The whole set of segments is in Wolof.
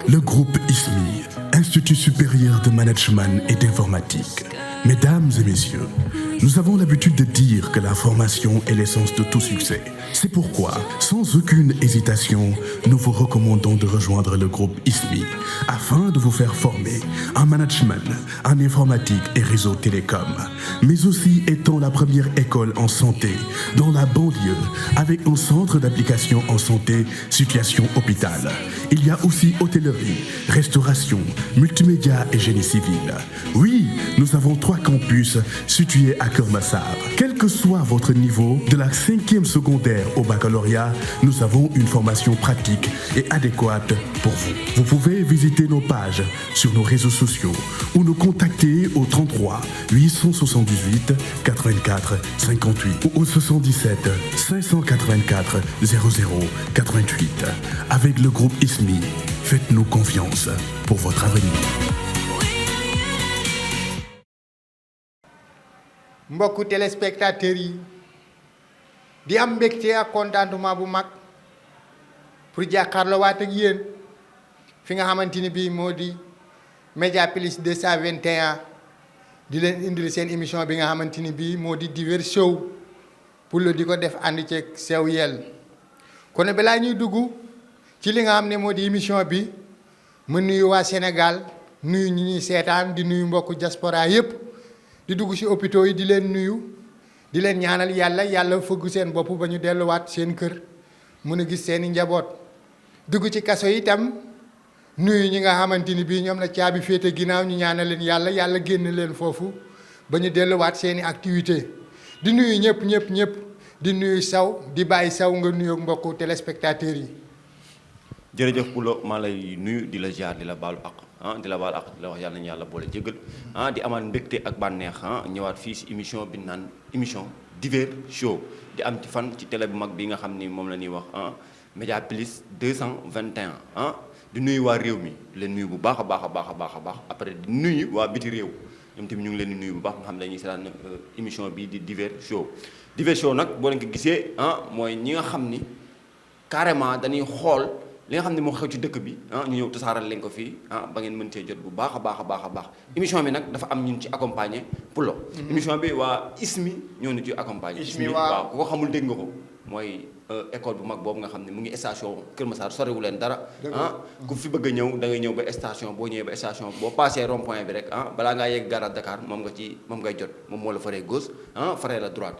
Le groupe ISMI, Institut supérieur de management et d'informatique. Mesdames et messieurs, nous avons l'habitude de dire que la formation est l'essence de tout succès. C'est pourquoi, sans aucune hésitation, nous vous recommandons de rejoindre le groupe ISMI afin de vous faire former en management, en informatique et réseau télécom, mais aussi étant la première école en santé dans la banlieue avec un centre d'application en santé, situation hôpital. Il y a aussi hôtellerie, restauration, multimédia et génie civil. Oui, nous avons 3 campus situés à Keur Massar. Quel que soit votre niveau, de la 5e secondaire au baccalauréat, nous avons une formation pratique et adéquate pour vous. Vous pouvez visiter nos pages sur nos réseaux sociaux ou nous contacter au 33 878 84 58 ou au 77 584 00 88. Avec le groupe ISMI, faites-nous confiance pour votre avenir. mbokku téléspectateurs yi di am mbégte ak contentement bu mag pour jàkkaarloo waat ak yéen fi nga xamante ni bii moo di Média Plus 221 di leen indil seen émission bi nga xamante ni bii moo di Divers Show pour le di ko def ànd ceeg sew yel kon balaa ñuy dugg ci li nga xam ne moo di émission bi mu nuyu waa Sénégal nuyu ñi ñuy seetaan di nuyu mbokku diaspora yépp di dugg ci hôpitaux yi di leen nuyu di leen ñaanal yàlla fëgg seen bopp ba ñu delluwaat seen kër mën a gis seeni njaboot dugg ci kaso yi itam nuyu ñi nga xamante ni bii ñoom la caabi féete ginnaaw ñu ñaanal leen yàlla génn leen foofu ba ñu delluwaat seeni activité di nuyu ñëpp di nuyu saw di bàyyi saw nga nuyoog mbokku téléspectateurs yi. jërëjëf Poulo maa lay nuyu di la ziar di la baalu ak di la baal ak di la wax yàlla nañu yàlla boole jéggal di amaat mbégte ak bànneex ñëwaat fii si émission bi naan émission Divers Show di am ci fan ci télé bu mag bi nga xam ni moom la ñuy wax Média Plus 221 di nuyu waa réew mi di leen nuyu bu baax a baax après di nuyu waa biti réew ñoom tamit ñu ngi leen di nuyu bu baax nga xam ne dañuy seetaan émission bii di Divers Show. Divers Show nag boo leen ko gisee mooy ñi nga xam ni carrément dañuy xool li nga xam ne moo xew ci dëkk bi ñu ñëw tasaaral leen ko fii ba ngeen mën cee jot bu baax a baax émission bi nag dafa am ñun ci accompagner Poulo. émission bi waa ISMI ñoo ñu ci accompagner. ISMI waaw ku ko xamul dégg nga ko mooy école bu mag boobu nga xam ne mu ngi station Kër Massar soriwu leen dara. ku fi bëgg a ñëw da ngay ñëw ba station boo ñëwee ba station boo passé rond point bi rek balaa ngaa yegg gare Dakar moom ngay jot moom moo la faree gauche faree la droite.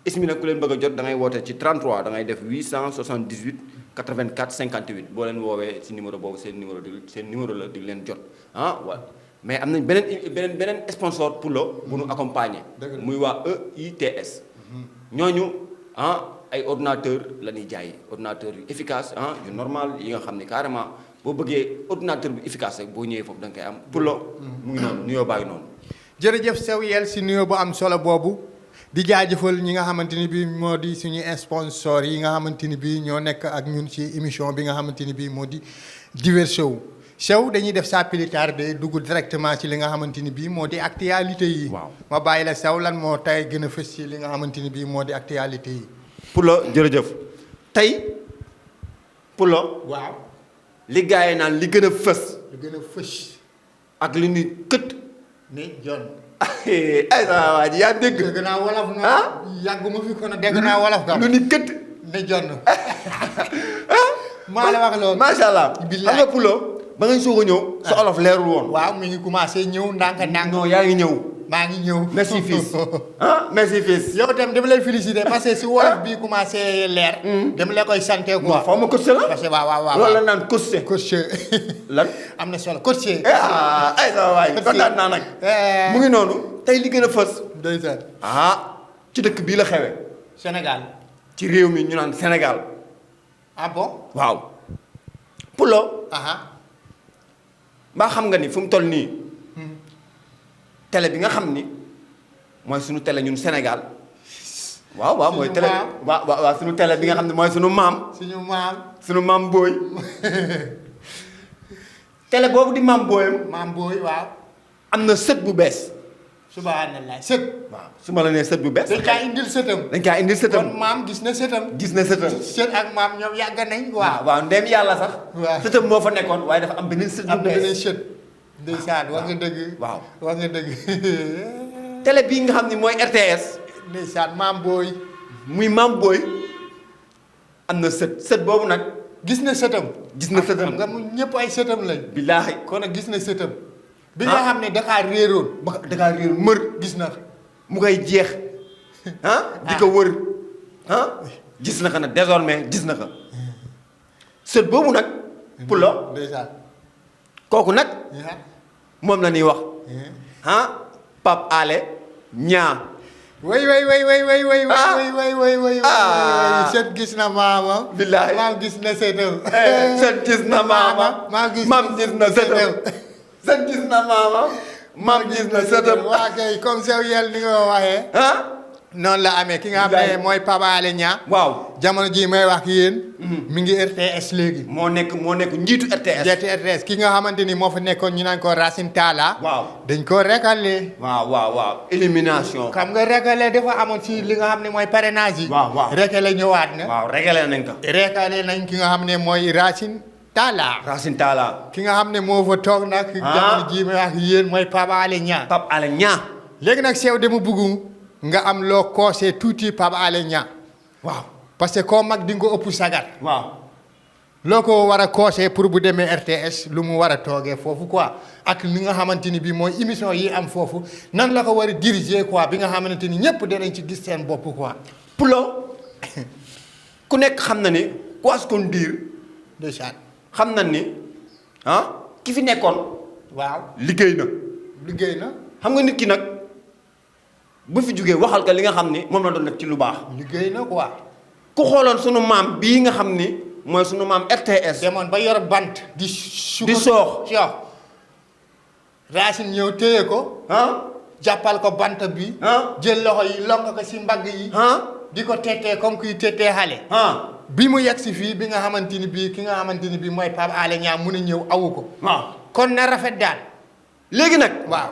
ISMI nag ku leen bëgg a jot da ngay woote ci 33 da ngay def 878 84 58 boo leen woowee ci numéro boobu seen numéro la di leen jot waaw mais am nañ beneen sponsor pour lo bu nu accompagner muy waa EITS ñooñu ay ordinateur la ñuy jaay ordinateur yu efficace yu normal yi nga xam ne carrément boo bëggee ordinateur bu efficace rek boo ñëwee foofu da nga koy am pour lo mu ngi noonu nuyoo bàyyi noonu. jërëjëf sew yel si nuyoo bu am solo boobu di jaajëfal ñi nga xamante ni bii moo di suñu sponsor yi nga xamante ni bii ñoo nekk ak ñun ci émission bi nga xamante ni bii moo di Divers Show dañuy def ça plus tardé dugg directement ci li nga xamante ni bii moo di actualité yi. waaw ma bàyyi la Sow lan moo tey gën a fës ci li nga xamante ni bii moo di actualité yi. Poulo jërëjëf tey Poulo. waaw. li gars yi naan li gën a fës. li gën a fës. ak li ni kët. ni John. ay saa waa ji yaa dégg. dégg naa wolof nga. yàgguma fi kon dégg naa wolof nga. lu ni kët. ni John. maa la wax loolu. macha allah. billaay xam nga Poulo ba nga soog a ñëw. sa olof leerul woon. waaw mi ngi commencé ñëw ndànk. non yaa ngi ñëw. maa ngi ñëw. merci fils merci fils. yow itam dama lay féliciter parce que si wolof bi commencé leer. dama la koy santé quoi. faaw ma coach la. parce que waaw. loolu la naan coach. coach. lan. am na solo coach. ay sa waay kontaan naa nag. mu ngi noonu. tey li gën a fës. ndeysaan. ci dëkk bii la xewe Sénégal. ci réew mi ñu naan Sénégal. ah bon. waaw. Poulo. mbaa xam nga ni fu mu toll nii. télé bi nga xam ni mooy sunu télé ñun Sénégal. waaw mooy télé waaw sunu télé bi nga xam ne mooy sunu maam. sunu maam booy. télé boobu di maam booyam. maam booy waaw. am na sët bu bees. subhanallah sët. waaw su ma la nee sët bu bees. dañ kaa indil sëtam. dañ kaa indil sëtam. kon maam gis na sëtam. gis na sëtam. sët ak maam ñoom yàgg nañ. waaw ndem yàlla sax. waaw sëtam moo fa nekkoon waaye dafa am beneen sët bu bees. am na beneen sët. ndeysaan wax nga dëgg. waaw wax nga dëgg. télé bii nga xam ni mooy RTS. ndeysaan maam booy. muy maam booy am na sët boobu nag. gis na sëtam. gis na sëtam xam nga mu ñëpp ay sëtam lañ. billaahi kon nag gis na sëtam. bi nga xam ne Dakar réeroon. Dakar réer mër gis na. mu koy jeex di ko wër gis na ko nag désormais gis na ko sët boobu nag. Pulo ndeysaan. kooku nag moom la ñuy wax Pape Alé Niang. way sët gis na maamam. billaahi maam gis na sëtam. sët gis na maamam. maam gis na sëtam. sët gis na maamam. maam gis na sëtam. waa kay comme sew yel ni nga ko waxee. noonu la amee ki nga xam ne mooy Pape Alé Niang. waaw jamono jii may wax yéen. mi ngi RTS léegi. moo nekk njiitu RTS. RTS ki nga xamante ni moo fa nekkoon ñu naan ko Racine Talla. waaw dañ ko recalé. waaw élimination. xam nga recalé dafa amoon ci li nga xam ne mooy parrainage yi. waaw recalé ñëwaat na. waaw recalé nañ ko. recalé nañ ki nga xam ne mooy Racine Talla. Racine Talla. ki nga xam ne moo fa toog nag. jamono jii may wax yéen mooy Pape Alé Niang. Pape Alé Niang. léegi nag sew dama bëgg nga am loo koosee tuuti Pape Alé Niang. waaw parce que koo mag di nga ko ëpp sagar. waaw loo ko war a koosee pour bu demee RTS lu mu war a toogee foofu quoi ak li nga xamante ni bii mooy émission yi am foofu nan la ko war a diriger quoi bi nga xamante ni ñëpp danañ ci gis seen bopp quoi. Pulo ku nekk xam na ni quoi qu'on dire. ndeysaan. xam na ni ki fi nekkoon. waaw liggéey na. liggéey na. xam nga nit ki nag bu fi jógee waxal ka li nga xam ni moom la doon def ci lu baax. liggéey na quoi. ku xooloon sunu maam bii nga xam ni mooy sunu maam RTS. demoon ba yor bant. di soox. Racine ñëw téye ko. jàppal ko bant bi. jël loxo yi lonk ko si mbagg yi. di ko tettee comme kuy tettee xale. bi mu yegg si fii bi nga xamante ni bii ki nga xamante ni bii mooy Pape Alé Niang mun a ñëw awu ko. waaw kon na rafet daal. léegi nag. waaw.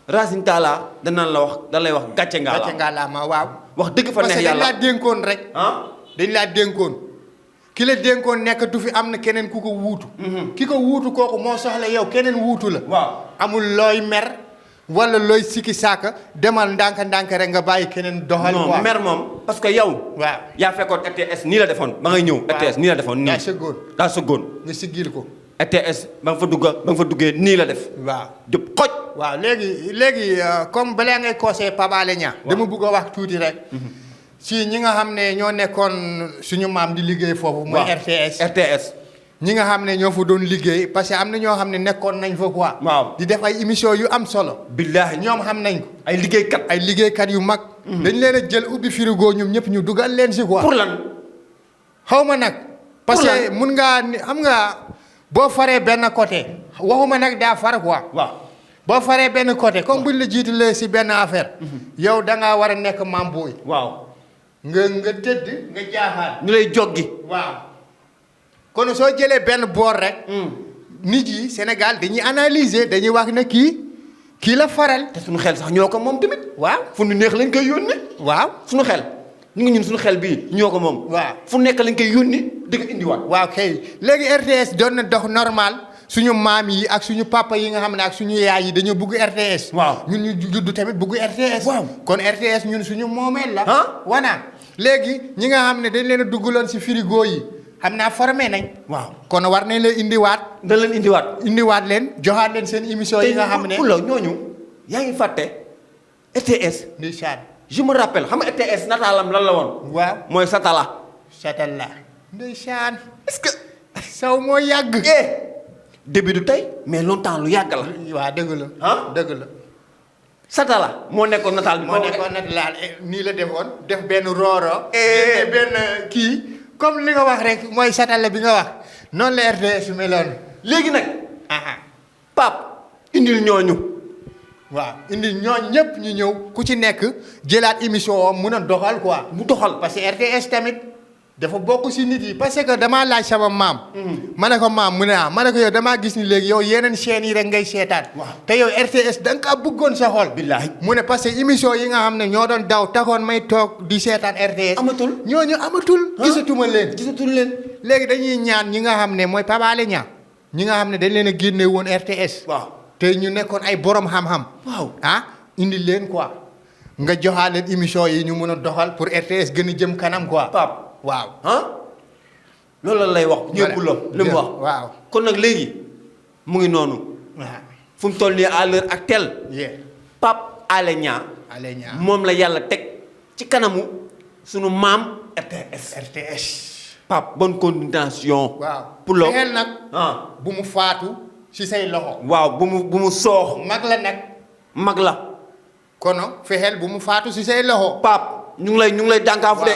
Racine Talla danaan la wax dan lay wax gàcce ngaalaama waaw. wax dëgg fa neex yàlla parce que dañ laa dénkoon rek. dañ laa dénkoon. ki la dénkoon nekkatu fi am na keneen ku ko wuutu. ki ko wuutu kooku moo soxla yow keneen wuutu la. waaw amul looy mer. wala looy sikki saaka demal ndànk-ndànk rek nga bàyyi keneen doxal. non mer moom parce que yow. waaw yaa fekkoon RTS nii la defoon ba ngay ñëw. RTS nii la defoon nii. daa sëggoon. nga siggil ko. RTS ba nga fa duggee nii la def. waaw jub xoj. waaw léegi comme balaa ngay conseillé Pape Alé Niang. dama bëgg a wax tuuti rek. si ñi nga xam ne ñoo nekkoon suñu maam di liggéey foofu. mooy RTS. ñi nga xam ne ñoo fa doon liggéey parce que am na ñoo xam ne nekkoon nañ fa quoi. waaw di def ay émission yu am solo. billaahi ñoom xam nañ ko. ay liggéeykat yu mag. dañ leen a jël ubbi frigo ñoom ñëpp ñu dugal leen si quoi. pour lan. xaw ma nag. parce que mun ngaa xam nga boo faree benn côté. waxuma nag daa far quoi. waaw boo faree benn côté comme buñ la jiitalee si benn affaire. yow da ngaa war a nekk maam booy. waaw nga tëdd nga jaaxaan. ñu lay joggi. waaw. kon soo jëlee benn boor rek. nit yi Sénégal dañuy analyser dañuy wax ne kii la faral. te suñu xel sax ñoo ko moom tamit. waaw fu nu neex lañ koy yónni. waaw suñu xel ñun suñu xel bii ñoo ko moom. waaw fu nekk lañ koy yónni di ko indiwaat. waaw kay léegi RTS doon na dox normal suñu maam yi ak suñu papa yi nga xam ne ak suñu yaay yi dañoo bugg RTS. waaw ñun ñu judd tamit bugg RTS. waaw kon RTS ñun suñu moomeel la. wana léegi ñi nga xam ne dañ leen a duggaloon si frigo yi. xam naa formé nañ. waaw kon war nañ leen indiwaat. dañ leen indiwaat leen joxaat leen seen émission yi nga xam ne te ñooñu yaa ngi fàtte RTS. ndeysaan. je me rappelle xam nga RTS nataalam lan la woon. waaw mooy Satala. Satala. ndeysaan. est-ce que. saw moo yàgg. début du tey mais longtemps lu yàgg la. waaw dëgg la. dëgg la. Satala moo nekkoon nataal bi. moo nekkoon nataal nii la defoon def benn rooro. benn kii. comme li nga wax rek mooy satala bi nga wax noonu la RTS meloon. léegi nag. Pape indil ñooñu. waaw indil ñooñu ñëpp ñu ñëw ku ci nekk jëlaat émission am mun a doxal quoi. mu doxal parce que RTS tamit dafa bokk si nit yi parce que damaa laaj sama maam. ma ne ko maam mu ne ma ne ko yow damaa gis ni léegi yow yeneen chaînes yi rek ngay seetaan. te yow RTS da nga kaa bëggoon sa xol. billaahi mu ne parce que émission yi nga xam ne ñoo doon daw taxoon may toog di seetaan RTS. amatul ñooñu amatul. gisatuma leen. gisatul leen. léegi dañuy ñaan ñi nga xam ne mooy Pape Alé Niang ñi nga xam ne dañ leen a génne woon RTS. waaw te ñu nekkoon ay borom xam-xam. waaw indi leen quoi. nga joxaat leen émission yi ñu mën a doxal pour RTS gën a jëm kanam quoi. Pape waaw. loolu la lay wax. ñëpp la li mu wax. waaw kon nag léegi mu ngi noonu. fu mu toll nii à l'heure actuelle. Pape Alé Niang. moom la yàlla teg ci kanamu sunu maam RTS. Pape bonne continuation. waaw pour lo fexeel nag. bu mu faatu ci say loxo. waaw bu mu soox. mag la. kono fexeel bu mu faatu ci say loxo. Pape ñu ngi lay dànkaafu de.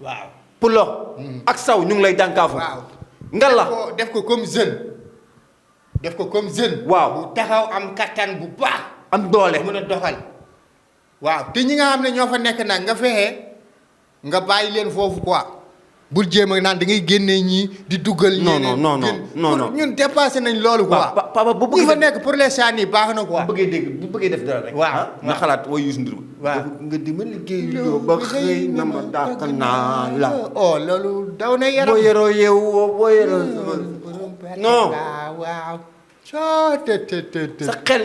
waaw pour lo ak saw ñu ngi lay dànkaafu. waaw nga la def ko comme jeune. waaw bu taxaw am kattan bu baax. am doole mën a doxal. waaw te ñi nga xam ne ñoo fa nekk nag nga fexe nga bàyyi leen foofu quoi. bul jéem a naan da ngay génnee ñii di duggal. non ñun dépassé nañ loolu quoi. papa bu bëggee fa nekk pour les sànni baax na quoi. bu bëggee def dara rek. waaw nga xalaat way Youssou Ndour. waaw nga di ma liggéey yoo ba xëy na ma dàq naa la. loolu daw na yaram. boo yoroo yeewu boo yoroo non. waaw. sa xel.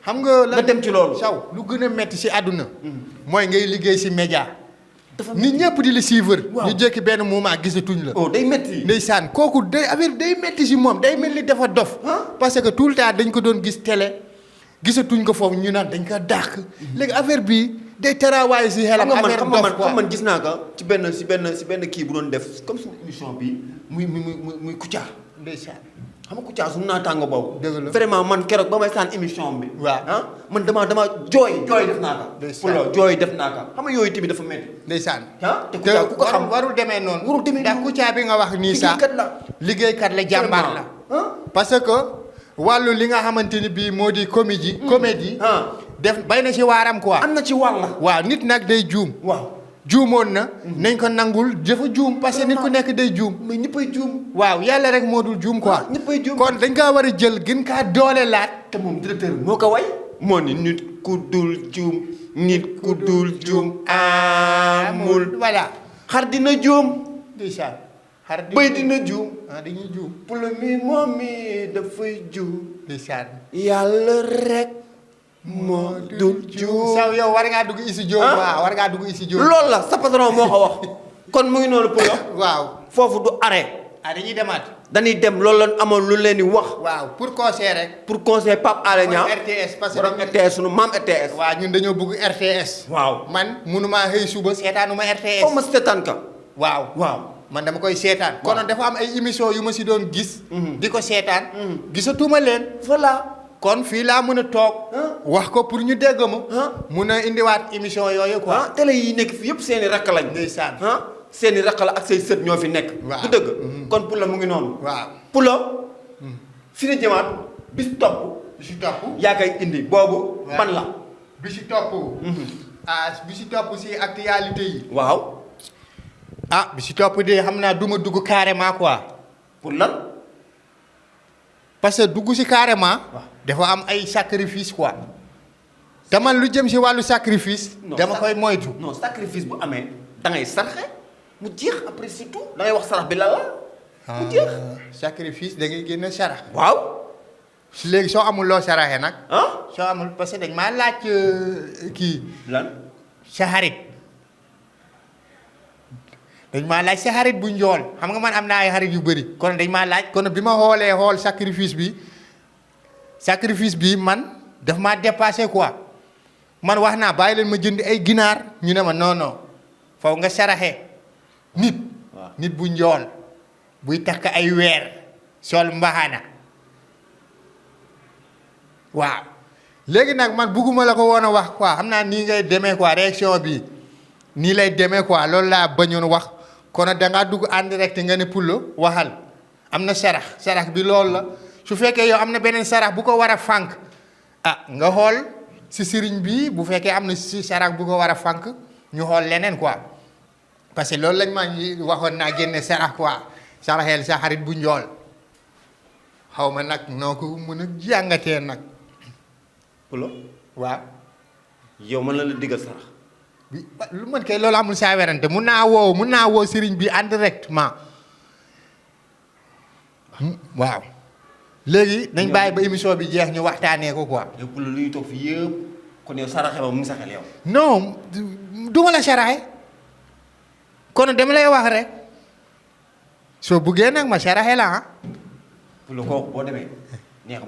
xam nga nga dem ci loolu. saw lu gën a metti si àdduna. mooy ngay liggéey si média. nit ñëpp di la suivre. ñu jékki benn moment gisatuñ la. day metti. ndeysaan kooku day metti si moom day mel ni dafa dof. parce que tout le temps dañ ko doon gis télé gisatuñ ko foofu ñu naan dañ ko dàq. léegi affaire bi day taraawaay si xelam. affaire dof quoi man gis naa ko ci benn kii bu doon def comme suñu émission bi muy Kouthia. ndeysaan. xam nga Kouthia suñu naataango boobu. dëgg la vraiment man keroog ba may saan émission bi. waaw man dama jooy def naa ko. ndeysaan jooy def naa ko xam nga yooyu tamit dafa métti. ndeysaan. te Kouthia ku ko xam warul demee noonu. ndax Kouthia bi nga wax nii sax liggéeykat la jàmbaar la. parce que wàllu li nga xamante ni bii moo di comédie. def bay na ci waaram quoi. am na ci wàll. waaw nit nag day juum. waaw. juumoon na. nañ ko nangul dafa juum parce que nit ku nekk day juum. mais ñëppay juum. waaw yàlla rek moo dul juum quoi. ñëppay juum kon dañ kaa war a jël gën kaa doole laat. te moom directeur moo ko way. moo ni nit ku dul juum. nit ku dul juum amul. voilà. xar dina juum. ndeysaan. xar bëy dina juum. dañuy juum. pula mi moom mi dafay juum. ndeysaan. yàlla rek. moo dul juum. saw yow war ngaa dugg isi juum. waaw war ngaa dugg isi juum. loolu la sa patron moo ko wax. kon mu ngi noonu pour waaw foofu du arrêt. dañuy demaat. dañuy dem loolu la amoon lu leen di wax. waaw pour conseil rek. pour conseil Pape Alé Niang. RTS parce que borom RTS sunu maam RTS. waaw ñun dañoo bëgg RTS. waaw man mënumaa xëy suba seetaanuma RTS. foo ma seetaan ka. waaw man dama koy seetaan. kon dafa am ay émission yu ma si doon gis. di ko seetaan. gisatuma leen. voilà. kon fii laa mën a toog. wax ko pour ñu dégg ma. mun a indiwaat émission yooyu quoi. télé yi nekk fi yëpp seeni rakk lañ. ndeysaan. seeni rakk la ak say sët ñoo fi nekk. waaw du dëgg. kon pour la mu ngi noonu. waaw pour la. fi na jëmaat bis topp. bi si topp. yaa koy indi boobu. ban la. bi si topp. bi si topp si actualité yi. waaw. bi si topp de xam naa du ma dugg carrément quoi. pour lan. parce que dugg si carrément. dafa am ay sacrifice quoi. te man lu jëm si wàllu sacrifice. dama koy moytu. non sacrifice bu amee da ngay sarxe mu jeex après surtout da ngay wax sarax bi la mu jeex. sacrifice da ngay génne sarax. waaw. léegi soo amul loo saraxee nag. ah. soo amul parce que dañ maa laaj kii. lan. sa xarit. dañ maa laaj sa xarit bu njool xam nga man am naa ay xarit yu bëri kon dañ maa laaj kon bi ma xool sacrifice bi man daf maa dépassé quoi man wax naa bàyyi leen ma jënd ay ginaar ñu ne ma non faw nga saraxe nit. nit bu njool buy takk ay weer sol mbaxana waaw léegi nag man bugguma la ko woon a wax quoi xam naa nii ngay demee quoi réaction bi nii lay demee quoi loolu laa bañoon wax kon dangaa dugg en direct nga ne Pulo waxal am na sarax bi loolu la su fekkee yow am na beneen sarax bu ko war a fànk nga xool si sëriñ bi bu fekkee am na si sarax bu ko war a fànk ñu xool leneen quoi parce que loolu lañ ma waxoon naa génne sarax quoi saraxeel sa xarit bu njool xaw ma nag noo ko mën a jàngatee nag. Pulo waaw. yow mën na la diggal sarax. lu mën kay loolu amul saa werante mun naa woo sëriñ bi en directement waaw. léegi nañ bàyyi ba émission bi jeex ñu waxtaanee ko quoi. yow Pulo lu ñuy toog fii yëpp kon yow saraxe ba mu ngi sa xel yow. non du ma la saraxe kon dama lay wax rek soo buggee nag ma saraxe la ah. Pulo kooku boo demee neex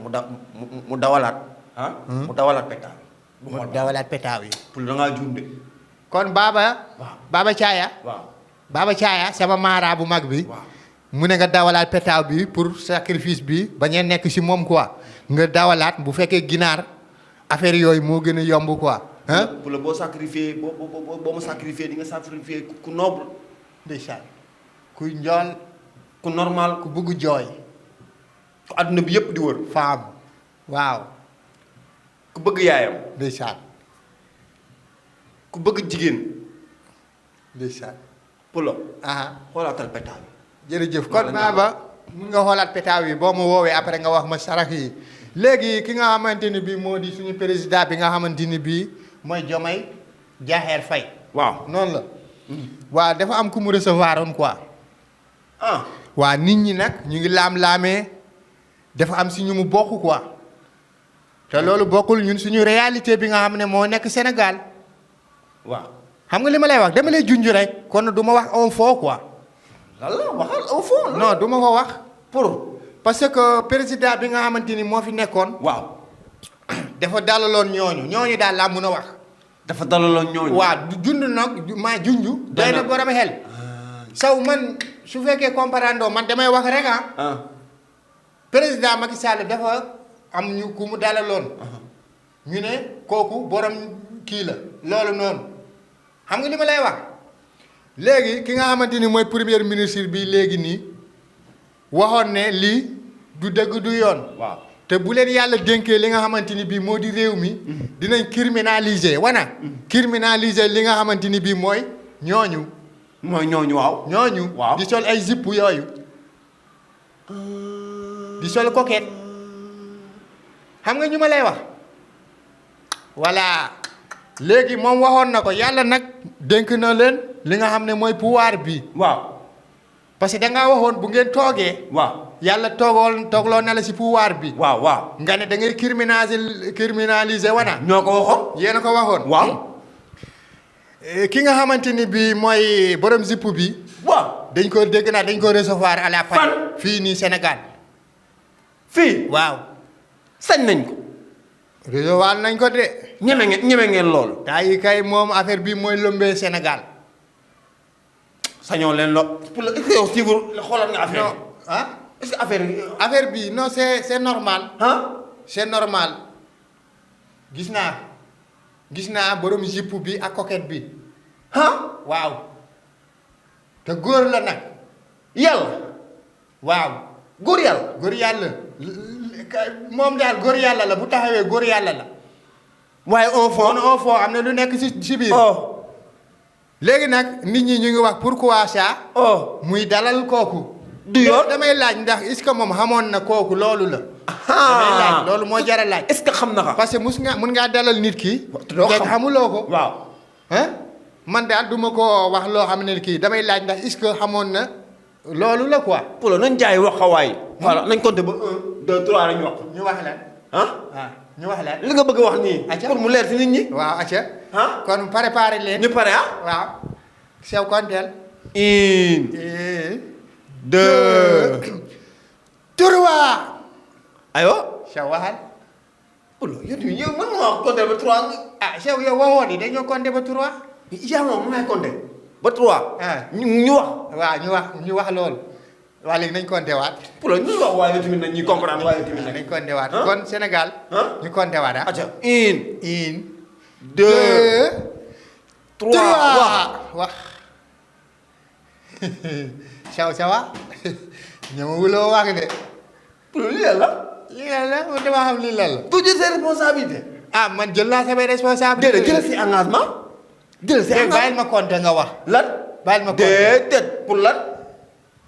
mu dawalaat ah. mu dawalaat petaaw. mu dawalaat petaaw yi. Pulo da ngaa juum de. kon Baba. waaw Baba Caaya. waaw Baba Caaya sama maara bu mag bi. waaw mu ne nga dawalaat petaaw bi pour sacrifice bi bañ a nekk si moom quoi nga dawalaat bu fekkee ginaar affaire yooyu moo gën a yomb quoi. ah Pulo boo sacrifié boo ma sacrifié di nga sacrifié ku noble. ndeysaan kuy njool ku normal ku bugg jooy. ku àdduna bi yëpp di wër. femme waaw. ku bëgg yaayam. ndeysaan ku bëgg jigéen. ndeysaan. Pulo. ah xoolaatal petaaw yi. jërëjëf kon Baba mun nga xoolaat petaaw yi boo ma woowee après nga wax ma sarax yi léegi ki nga xamante ni bii moo di suñu président bi nga xamante ni bii mooy Diomaye Diakhar Faye. waaw noonu la. waaw dafa am ku mu recevoir woon quoi. ah. waa nit ñi nag ñu ngi laam-laamee dafa am si ñu mu bokk quoi te loolu bokkul ñun suñu réalité bi nga xam ne moo nekk Sénégal. waaw xam nga li ma lay wax dama lay junj rek kon du ma wax un faux quoi. lan la waxal au fond. non du ma ko wax. pour. parce que président bi nga xamante ni moo fi nekkoon. waaw. dafa dalaloon ñooñu daal laa mun a wax. dafa dalaloon ñooñu. waaw junj nag maa junj. doy na borom xel. saw man su fekkee comprendre man damay wax rek ah. président Macky Sall dafa am ñu ku mu dalaloon. ñu ne kooku borom kii la loolu noonu xam nga li ma lay wax. léegi ki nga xamante ni mooy premier ministre bi léegi nii waxoon ne lii du dëgg du yoon. waaw te bu leen yàlla dénkee li nga xamante ni bii moo di réew mi. dinañ criminaliser wana. criminaliser li nga xamante ni bii mooy ñooñu. mooy ñooñu waaw. ñooñu. waaw di sol ay zipp yooyu. di sol coquette. xam nga ñu ma lay wax. voilà léegi moom waxoon na ko yàlla nag dénk na leen li nga xam ne mooy pouvoir bi. waaw. parce que da ngaa waxoon bu ngeen toogee. waaw. yàlla toogloo na la si pouvoir bi. waaw waaw. nga ne da ngay criminaliser wana. ñoo ko waxoon. yéen a ko waxoon. waaw. ki nga xamante ni bii mooy borom zipp bi. waaw. dañ ko dégg naa dañ ko recevoir à la fan fii nii Sénégal. fii. waaw. sañ nañ ko. recevoir nañ ko de. ñeme ngeen loolu. taa yi kay moom affaire bi mooy lëmbee Sénégal. sañoo leen lo pour le est-ce que yow suivre xoolal nga affaire non ah. est-ce que affaire bi non c'est normal. ah. c'est normal. gis naa borom zipp bi ak coquette bi. ah. waaw. te góor la nag. yàlla. waaw. góor yàlla. góor yàlla moom daal góor yàlla la bu taxawee góor yàlla la. waaye au fond. au fond am na lu nekk ci biir. oh. léegi nag nit ñi ñu ngi wax pourquoi ça. oh. muy dalal kooku. du yoon damay laaj ndax est-ce que moom xamoon na kooku loolu la. damay laaj loolu moo jar a laaj. est-ce que xam na ko. parce que mun ngaa dalal nit ki. doo xam xamuloo ko. waaw. man daal du ma ko wax loo xam ne kii damay laaj ndax est-ce que xamoon na loolu la quoi. pour nañ jaay wax xawaay. voilà nañ compter ba 1 2 3 lañ wax. ñu wax leen. ah. ñu wax leen. li nga bëgg a wax nii. acca pour mu leer si nit ñi. waaw acca. ah. kon préparé leen. ñu pare ah. waaw. sew konteel. 1 2 3. aywa. sew waxal. pour yow man ma wax compter ba 3. sew yow waxoon ni dañoo compter ba 3. yaa moom may compter ba 3. ñu wax. waaw ñu wax loolu. waa léegi nañ compter waat. pour ñu wax waaye tamit nañ ñuy comprendre waaye tamit nañ compter waat. kon Sénégal. ñu compter waat ah. acca 1 2 3 wax. sew sewa ñama wuloo wax de. pour lii la. lii la man dama xam lii la. tu jël ses responsabilités. man jël naa samay responsabilité. jël si engagement. jël si engagement bàyyil ma compter nga wax. lan. bàyyil ma déedéet pour lan.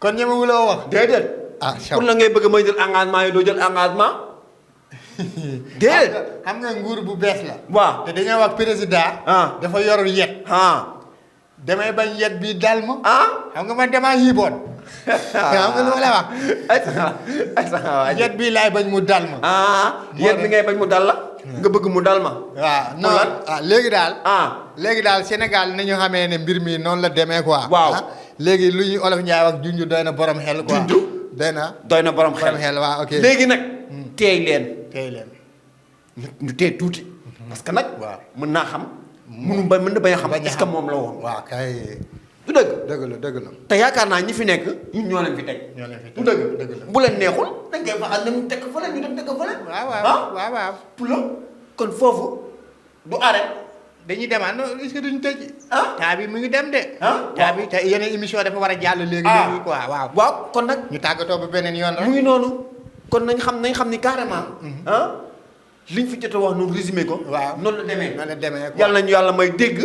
kon ñemewuloo wax. déedéet. ah pour la ngay bëgg may jël engagement yi doo jël engagement. déedéet. xam nga nguur bu bees la. waaw te dañoo wax président. dafa yorul yet. damay bañ yet bi dal ma. xam nga man damaa yiiboon. xam nga lu ma la wax. yet bii laay bañ mu dal ma. yet bi ngay bañ mu dal la. nga bëgg mu dal ma. waaw non léegi daal. léegi daal Sénégal nañu xamee ne mbir mi noonu la demee quoi. waaw léegi lu ñu olof Njaay wax junj doy na borom xel quoi. junj doy na borom xel waaw ok. léegi nag. teey leen. ñu teey tuuti. parce que nag. waaw mën naa xam. mën na bañ a xam est-ce que moom la woon. waaw kay. du dëgg. dëgg la. te yaakaar naa ñi fi nekk ñun ñoo leen fi teg. du dëgg. bu leen neexul dañ koy faxal ne mu teg fële ñu dem teg fële. waaw. pour kon foofu du arrêt. dañuy demaat non est-ce que duñu tëj. taa bi mu ngi dem de. taa bi te yeneen émission dafa war a jàll léegi quoi waaw kon nag. ñu tàggatoo ba beneen yoon rek. mu ngi noonu kon nañ xam ni carrément. liñ fi jot a wax noonu résumé ko. waaw noonu la demee. quoi yàlla nañu yàlla may dégg.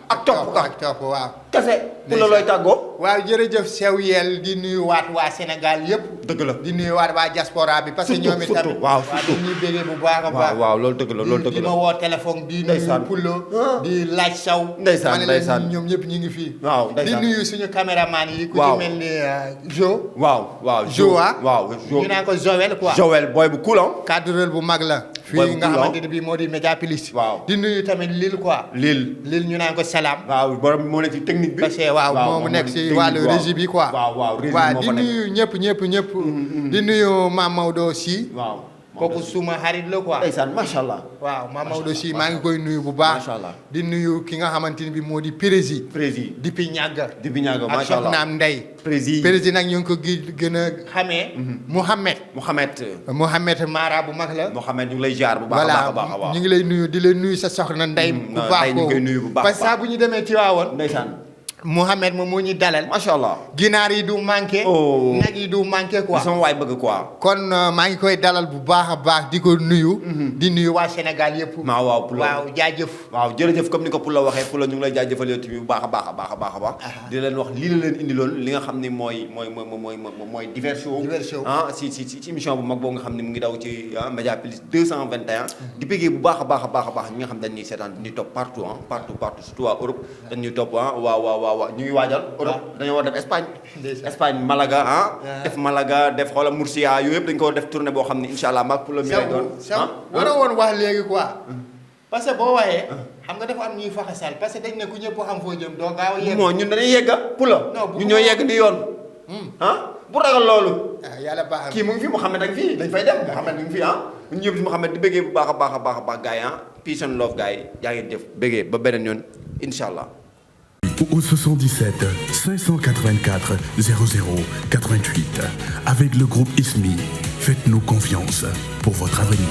ak topp waaw. kese pour la looy tàggoo. waaw jërëjëf Sew Yel di nuyuwaat waa Sénégal yëpp. dëgg la di nuyuwaat waa diaspora bi. parce que ñoom itamit waaw dañuy béggee bu baax a baax. waaw loolu dëgg la di ma woo téléphone di nuyu Pulo di laaj saw. ndeysaan ñoom ñëpp ñu ngi fii. waaw di nuyu suñu caméraman yi. ku ci mel ni Jo. waaw Jo ñu naan ko Joël quoi. Joël booy bu cool cadreur bu mag la. fii nga xamante ne bii moo di Mediapolis. waaw di nuyu tamit Lille quoi. Lille ñu naan ko Salam. waaw borom moo nekk ci technique bi. parce que moom mu nekk ci wàllu régie bi quoi. waaw di nuyu ñëpp. di nuyu Mame Maodo Sy. waaw kooku suma xarit la quoi. ndeysaan macha allah. waaw Mame Maodo Sy maa ngi koy nuyu bu baax. macha allah di nuyu ki nga xamante ni bi moo di Prési. depuis ñàgga ak macha allah soxnaam Ndey. Prési nag ñu ngi ko gën a xamee. Mouhamed Mara bu mag la. Mouhamed ñu ngi lay jaar bu baax a baax ñu ngi lay nuyu di leen nuyu sa soxna Ndey bu baax ñu koy nuyu bu baax parce que saa bu ñu demee ci waawoon. ndeysaan Mouhamed moom moo ñu dalal. macha allah ginaar yi du manqué. nag yi du manqué quoi. sama waay bëgg quoi. kon maa ngi koy dalal bu baax a baax di ko nuyu. di nuyu waa Sénégal yëpp. waaw jaajëf. waaw jërëjëf comme ni ko Poula waxee Poula ñu ngi lay jaajëfal yow tamit bu baax a baax. di leen wax lii la leen indiloon li nga xam ni mooy Divers Show. si émission bu mag boo nga xam ni mu ngi daw ci Mediapolis 221. di bëggee bu baax a baax ñi nga xam dañ ñuy seetaan dañuy topp partout surtout waa Europe dañuy topp waaw ñu ngi waajal Europe dañoo war def Espagne Malaga def Malaga def xoola Murcia yooyu yëpp dañu ko def tournée boo xam ne incha allah maag pour le mi lay doon waroo woon wax léegi quoi parce que boo waxee xam nga dafa am ñuy faxasal parce que dañ ne ku ñëpp xam foo jëm doo gaaw a yegg non ñun dañuy yegga pour la ñun ñoo yegg di yoon bu ragal loolu yàlla baax kii mu ngi fi Mouhamed ak fii dañ fay dem Mouhamed mu ngi fi ñu ñëpp si Mouhamed di bëggee bu baax a baax gars yi peace and love gars yi yaa ngi def bëggee ba beneen yoon incha allah au 77 584 00 88. Avec le groupe ISMI, faites-nous confiance pour votre avenir.